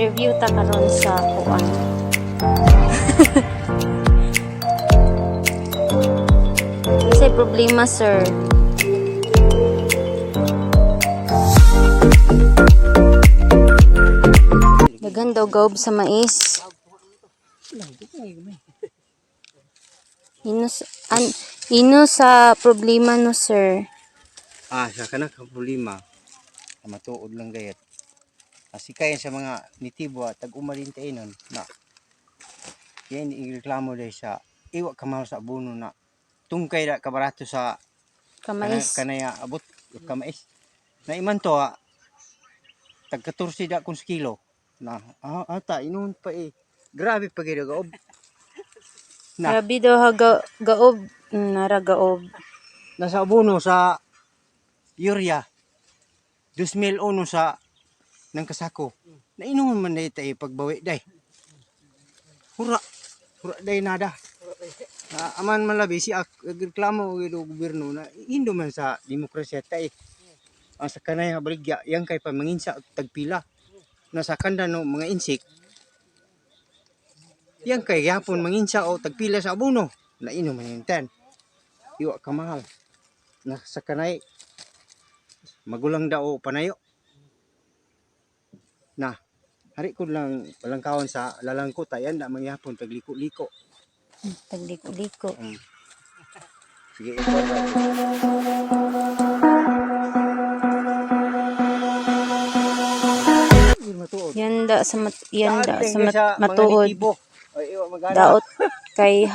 Mag-interview ta karon sa kuan. Unsay problema, sir? Daghan daw gaob sa mais. Ino sa, ino sa problema no, sir? Ah, sa kana ka problema. Ang matuod lang gayat. Asi kaya sa mga nitibo at tag-umarin tayo nun na yan ireklamo dahil sa iwa kamahal sa abono na tungkay da kabarato sa kana, Kamais. kanaya abot kamais. Na iman to ah, tag 14 da kung sa kilo. Na ata inon pa eh. Grabe pa gyud gaob. Na. Grabe daw ha gaob. Nara gaob. Nasa abono sa urea 2001 sa ng kasako. Nainon man day tayo pagbawi day. Hura. Hura day nada. Na, aman man labi si reklamo og gobyerno na indo man sa demokrasya tay. Ang sa kanay nga baligya yang kay pamanginsa og tagpila. Nasa kanda no mga insik. Yang kay yapon manginsa o tagpila sa abono. Nainom man yun tan. Iwa kamahal. Na sa kanay magulang daw panayo. Na hari ko lang balangkaon sa lalangko tayan na mangyapon tagliko-liko. Tagliko-liko. Sige, ikaw ba? Hindi matuod. Yan da sa mat, yan da Daan sa kay mat, sa mga matuod. nitibo. Ay, iwa magana. Daot kay